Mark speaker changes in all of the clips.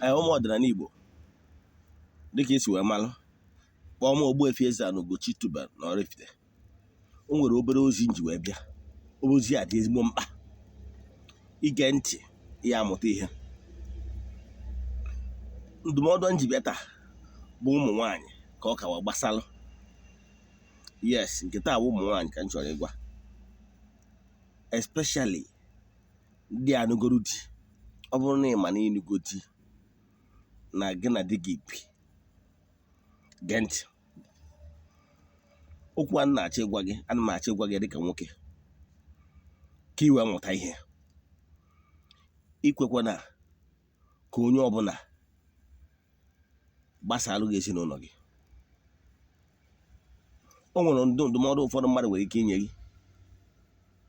Speaker 1: Ee, ụmụ ọdịnala Igbo, dịka esi wee malụ, kpọọ m Ogbuefi Eze-Ana Ugochi tubelu na Oraifite. O nwere obere ozi m ji wee bịa. Ozi a dị ezigbo mkpa. Ige ntị ya amụta ihe. Ndụmọdụ m ji bịa taa bụ ụmụ nwaanyị ka ọ kawa gbasalụ. Yes, nke taa bụ ụmụ nwaanyị ka m chọrọ ịgwa, especially ndị anụgoro di. Ọ bụrụ na ị ma na ịnụgo di, na gị na di gị bi, gee ntị. Okwu a m na-achọ ịgwa gị, ana m achọ ịgwa gị dịka nwoke ka ị wee mụta ihe. Ikwekwana ka onye ọbụla gbasalụ gị ezinụlọ gị. O nwere ndụmọdụ ụfọdụ mmadụ nwere ike inye gị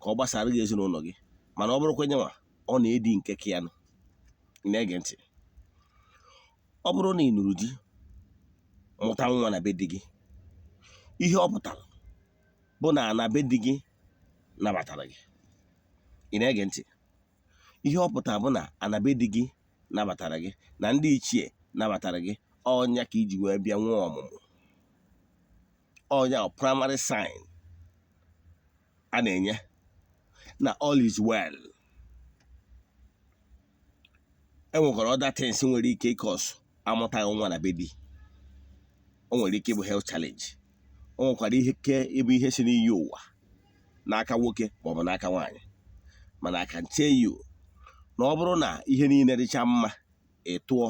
Speaker 1: ka ọ gbasara gị ezinụlọ gị, mana ọ bụrụkwa nyanwa ọ na-edi nke ka ya nụ. Ị na-ege ntị? Ọ bụrụ na ị nụrụ di, mụta nwa na be di gị, ihe ọ pụtara bụ na na be di gị nabatara gị. Ị na-ege ntị? Ihe ọ pụtara bụ na ana be di gị nabatara gị, na ndị ichie nabatara gị. Ọnya ka iji wee bịa nwee ọmụmụ. Ọnya primary sign a na-enye na all is well. E nwekwara other things nwere ike ịcause amụtaghị nwa na be di. O nwere ike ịbụ health challenge, o nwekwara ike ịbụ ihe si n'iyi ụwa n'aka nwoke maọbụ n'aka nwaanyị. Mana I can tell you na ọ bụrụ na ihe niile dịcha mma, ị tụọ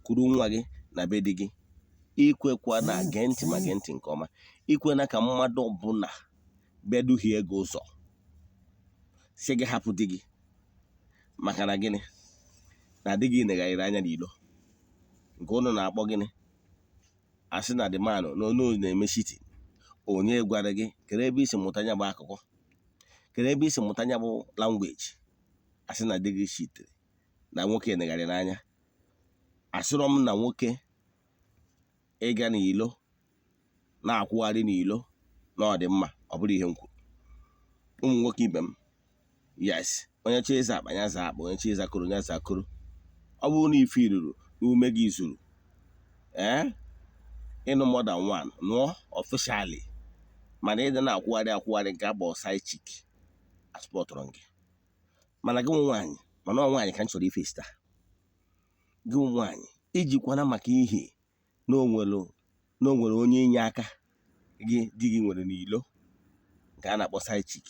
Speaker 1: kuru nwa gị na be di gị, ikwekwa na, gee ntị, ma gee ntị nke ọma, ikwena ka mmadụ ọbụla bịa duhie gị ụzọ si gị hapụ di gị maka na gịnị, na di gị negharịrị anya n'ilo, nke ụnụ na-akpọ gịnị, asị na the man na onu na-eme cheating. Onye gwara gị? Kedu ebe isi mụta ya bụ akụkọ? Kedu ebe isi mụta ya bụ language asị na di gị cheatiri, na nwoke negharịrị anya? Asịrọ m na nwoke ịga n'ilo na-akwụgharị n'ilo na ọ dị mma. Ọ bụrụ ihe m kwuru, ụmụ nwoke ibe m, yes, onye chọọ ịza akpa ya zaa akpa, onye chọọ ịza koro ya zaa koro. Ọ bụrụ na ife iruru na ume gị zuru ee ịnụ more than one, nụọ officially. Mana ịdị na-akwụgharị akwụgharị, nke akpọ side chick, asupportụrụ gị. Mana gị nwe nwaanyị, mana ọ nwaanyị ka m chọrọ ife taa, gị nwe nwaanyị, ijikwana maka ihe na o nwere onye inye aka gị di gị nwere n'ilo, nke a na-akpọ side chick,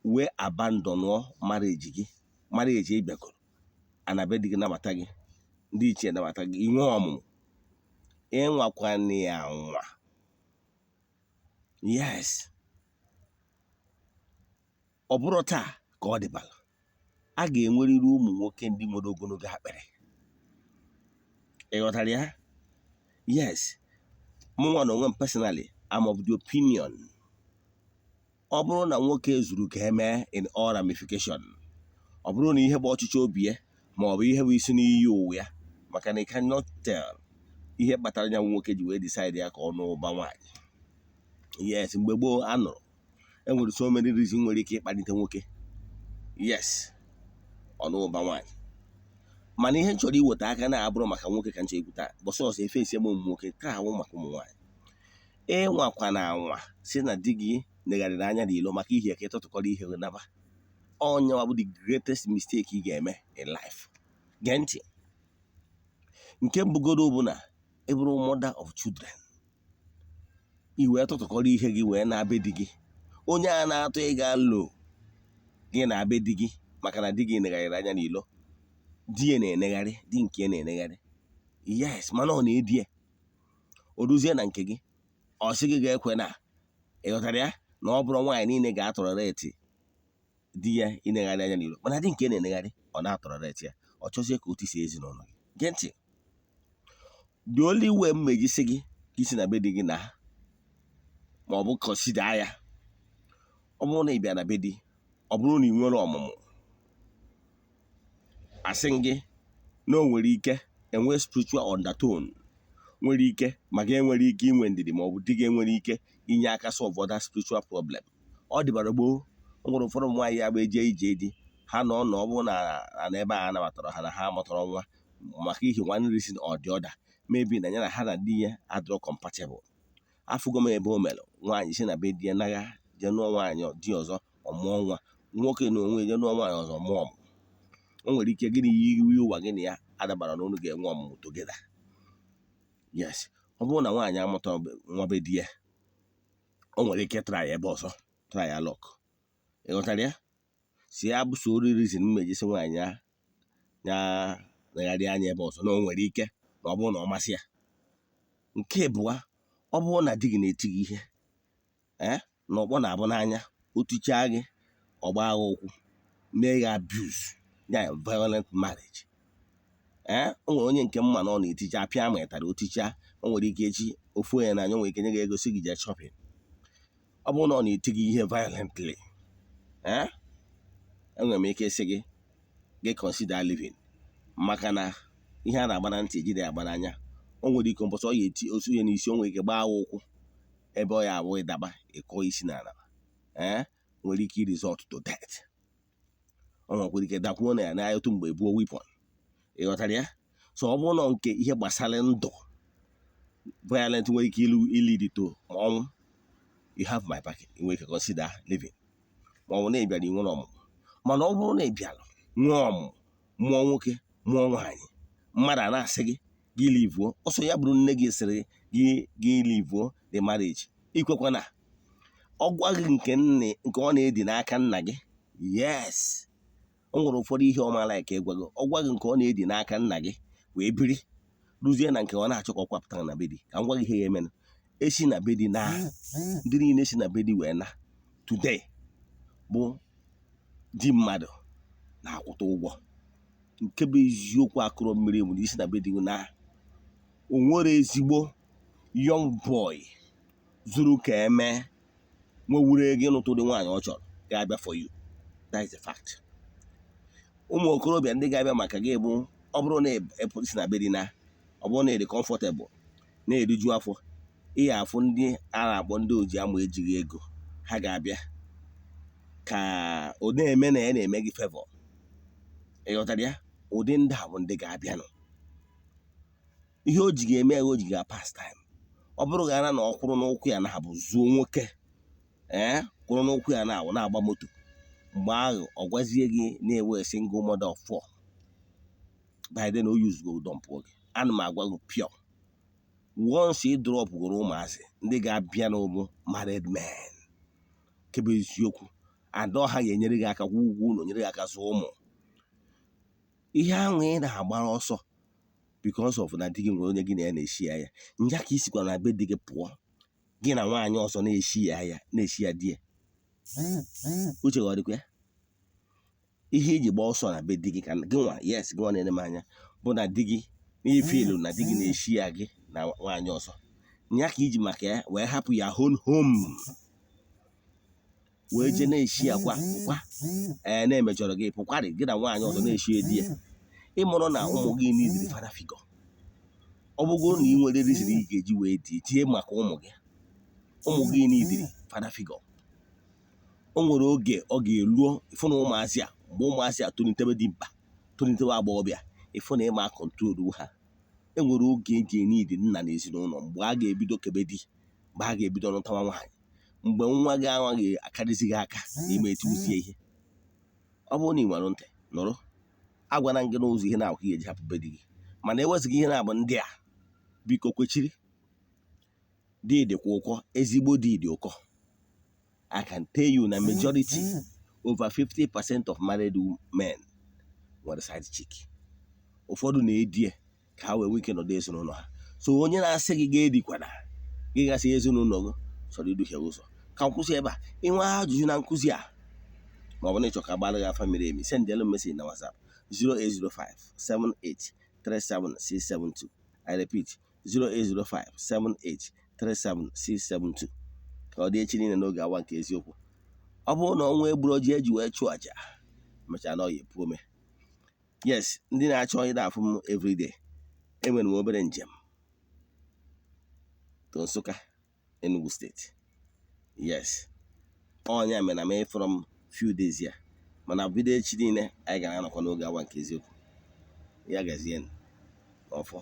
Speaker 1: wee abandonụọ marriage gị, marriage ị bịagoro ana be di gị nabata gị, ndị ichie nabata gị, inwe ọmụmụ. Ịnwakwana ya nwa, yes, ọ bụrụ taa ka ọ dịbala, a ga-enwerịrị ụmụ nwoke ndị nwere ogologo akpịrị. Ị ghọtara ya? Yes, mụnwa na onwe m, personally, I'm of the opinion, ọ bụrụ na nwoke zuru ka emee in all ramification, ọ bụrụ na ihe bụ ọchịchị obi ya ma ọ bụ ihe bụ isi n'iyi ụwa ya, maka na ị cannot tell ihe kpatara ya nwoke ji wee decide ya ka ọ nụba nwaanyị. Yes, mgbe gboo a nụrụ, enwere so many reason nwere ike ịkpalite nwoke, yes, ọ nụba nwaanyị. Mana ihe m chọrọ iweta aka na-abụrụ maka nwoke ka m chọrọ ikwuta bọsọ ọsọ efe esi eme ụmụ nwoke taa awụ maka ụmụ nwaanyị. Ịnwakwa na anwa si na di gị negharịrị anya n'ilo maka ihe ka ịtụtụkọrọ ihe naba, ọnyanwa bụ the greatest mistake ị ga-eme in life. Gee ntị, nke mbụgodo bụ na ị bụrụ mother of children, i wee tụtụkọrọ ihe gị wee na-abe di gị, onye a na-atụ ịga lo gị na-abe di gị maka na di gị negharịrị anya n'ilo, di ya na-enegharị, di nke ya na-enegharị, yes, mana ọ na-edi ya, o ruzie na nke gị, ọ sị gị ga-ekwe na ị ghọtara ya na ọ bụrụ nwaanyị niile ga-atolerate di ya inegharị anya n'ilo, mana di nke na-enegharị, ọ na-atolerate ya, ọ chọzie ka o tisie ezinụlọ gị. Gee ntị, the only way m meji sị gị ka isi na be di gị na ma ọ bụ consider ya, ọ bụrụ na ị bịa na be di, ọ bụrụ na ị nwere ọmụmụ, asị gị na o nwere ike enwe spiritual undertone, nwere ike maka enwere ike inwe ndidi, ma ọ bụ di gị enwere ike inye aka solve other spiritual problem. Ọ dịbara gboo, o nwere ụfọdụ ụmụ nwaanyị ya bụ eje ije di ha nọ na ọ bụrụ na na ebe a nabatara ha na ha mụtara nwa. Maka ihi one reason or the other, maybe na ya na ha na di ya adịrọ compatible. Afụgo m ebe o mere nwaanyị si na be di ya nagha jee nụọ nwaanyị di ọzọ, ọmụọ nwa. Nwoke na onwe jee nụọ nwaanyị ọzọ, mụọ ọmụmụ. O nwere ike gịnị yi iwe ụwa gị na ya adabara na unu ga-enwe ọmụmụ together. Yes, ọ bụrụ na nwaanyị amụta nwa be di ya, o nwere ike try ebe ọzọ, try ya luck. Ị ghọtara ya? Si ya bụ so reason m ejisi nwaanyị ya ya legharịa anya ebe ọzọ, na o nwere ike na ọ bụrụ na ọ masị ya. Nke ịbụa, ọ bụrụ na di gị na-eti gị ihe, ee, na ọkpọ na-abụ n'anya, o tichaa gị, ọ gbaa gị ụkwụ, mee gị abuse, ya violent marriage. Ee, o nwere onye nke mma na ọ na-eticha apịa ma ịtara otichaa, o nwere ike echi ofu onye n'anya, o nwere ike nye gị ego si gị jee shopping. Ọ bụrụ na ọ na-eti gị ihe violently, ee, enwere m ike ịsị gị gị consider leaving, maka na ihe a na-agba na ntị ejide agba n'anya. O nwere ike mbọsị ọ ya eti osu ya n'isi, o nwere ike gbaa ụkwụ ebe ọ ya abụ ịdaba ịkọ isi n'ala, ee, nwere ike result to death. O nwekwara ike dakwuo na ya n'anya otu mgbe buo weapon. Ị ghọtara ya? So ọ bụrụ na nke ihe gbasara ndụ violent nwere ike ilu i-lead to ọnwụ, you have my backing. Ị nwere ike consider leaving, ma ọ bụ na ị bịara inwere ọmụmụ. Mana ọ bụrụ na ị bịara nwee ọmụmụ, mụọ nwoke, mụọ nwaanyị, mmadụ a na-asị gị gị leave-uo, ọsọ ya bụrụ nne gị sịrị gị gị leave-uo the marriage, ikwekwana ọ gwa gị nke nne nke ọ na-edi n'aka nna gị. Yes, o nwere ụfọdụ ihe ọ maara ka ịgwa gị. Ọ gwa gị nke ọ na-edi n'aka nna gị wee biri rụzie na nke ọ na-achọ ka ọ kwapụtara na be di. Ka m gwa gị ihe ya emenụ: esi na be di na ndị niile si na be di wee na today bụ di mmadụ na-akwụta ụgwọ. Nke bụ eziokwu, akụrụ mmiri bụ na isi na be di na o nwere ezigbo young boy zuru ka eme nwewuru ego ịnụtụ ụdị nwaanyị ọ chọrọ ga-abịa for you. That is a fact. Ụmụ okorobịa ndị ga-abịa maka gị bụ, ọ bụrụ na ị si na be di na ọ bụrụ na ị dị comfortable, na-eriju afọ, ị afụ ndị a na-akpọ ndị oji ama ejighị ego, ha ga-abịa ka ọ na-eme na ya na-eme gị favor. Ị ghọtara ya? Ụdị ndị a bụ ndị ga-abịanụ. Ihe o ji ga-eme ya, o ji ga pass time. Ọ bụrụ gara na ọ kwụrụ n'ụkwụ ya na-abụ zuo nwoke, ee, kwụrụ n'ụkwụ ya na-awụ na-agba moto, mgbe ahụ ọ gwazie gị na-ewe single mother of four. By then o use go dump gị. Ana m agwa gị pure, once ị drop goro ụmụazị, ndị ga-abịa n'ụbụ married men kebe eziokwu ada ọha ga-enyere gị aka kwụ ụgwọ ụlọ, nyere gị aka zụọ ụmụ. Ihe ahụ ị na-agbara ọsọ because of na di gị nwere onye gị na ya na-eshi ya ya nja, ka isikwa na be di gị pụọ, gị na nwaanyị ọzọ na-eshi ya ya na-eshi ya di ya. Uche gị ọ dịkwa ya? Ihe iji gba ọsọ na be di gị ka gị nwa, yes, gị nwa na-ene m anya, bụ na di gị n'ife ilu na di gị na-eshi ya gị na nwaanyị ọzọ nya, ka iji maka ya wee hapụ ya home home wee jee na-eshi akwa pụkwa, ee, na-emejọrọ gị, pụkwarị gị na nwaanyị ọzọ na-eshi di ya. Ịmụrụ na ụmụ gị n'idiri father figure. Ọ bụgoro na ị nwere reason ị ga-eji wee dị tie maka ụmụ gị, ụmụ gị n'idiri father figure. O nwere oge ọ ga-eruo, ịfụ na ụmụazị a, mgbe ụmụazị a tolitebe dị mkpa, tolitebe agbọghọbịa, ịfụ na ịma control ha. E nwere oge eji enidi nna na ezinụlọ, mgbe a ga-ebido kebe di, mgbe a ga-ebido nụtawa nwaanyị, mgbe nwa gị anwa ga-akarịzi gị aka n'ime etiwuzie ihe. Ọ bụrụ na ị nwere ntị nụrụ, agwana gị n'ụzọ ihe na-akwụ ga-eji hapụ be di gị. Mana ewezụga ihe na-abụ ndị a, biko kwechiri. Di dịkwa ụkọ, ezigbo di dị ụkọ. I can tell you na majority, over 50% of married men nwere side chick. Ụfọdụ na-edie ka ha wee nwee ike nọdụ ezinụlọ ha. So onye na-asị gị ga-edikwana gị gasị ezinụlọ gị chọrọ iduhie ụzọ. Ka m kwụsị ebe a. Inwe ajụjụ na nkụzi a, ma ọ bụ na ịchọ ka agbara gị afa miri emi, send-elu message na WhatsApp 0805 78 37672. I repeat, 0805 78 37672. Ka ọ dị echi niile n'oge awa nke eziokwu. Ọ bụrụ na ọnwa egburu oji eji wee chụọ àjà mechaa na ọ ya epu ome. Yes, ndị na-achọ ịda afụ m everyday, enwere m obere njem to Nsụka, Enugu Steeti. Yes, ọnya mere na m from few days ya, mana bido echi niile anyị gara anọkwa n'oge awa nke eziokwu. Ya gazie. N'ọfọ.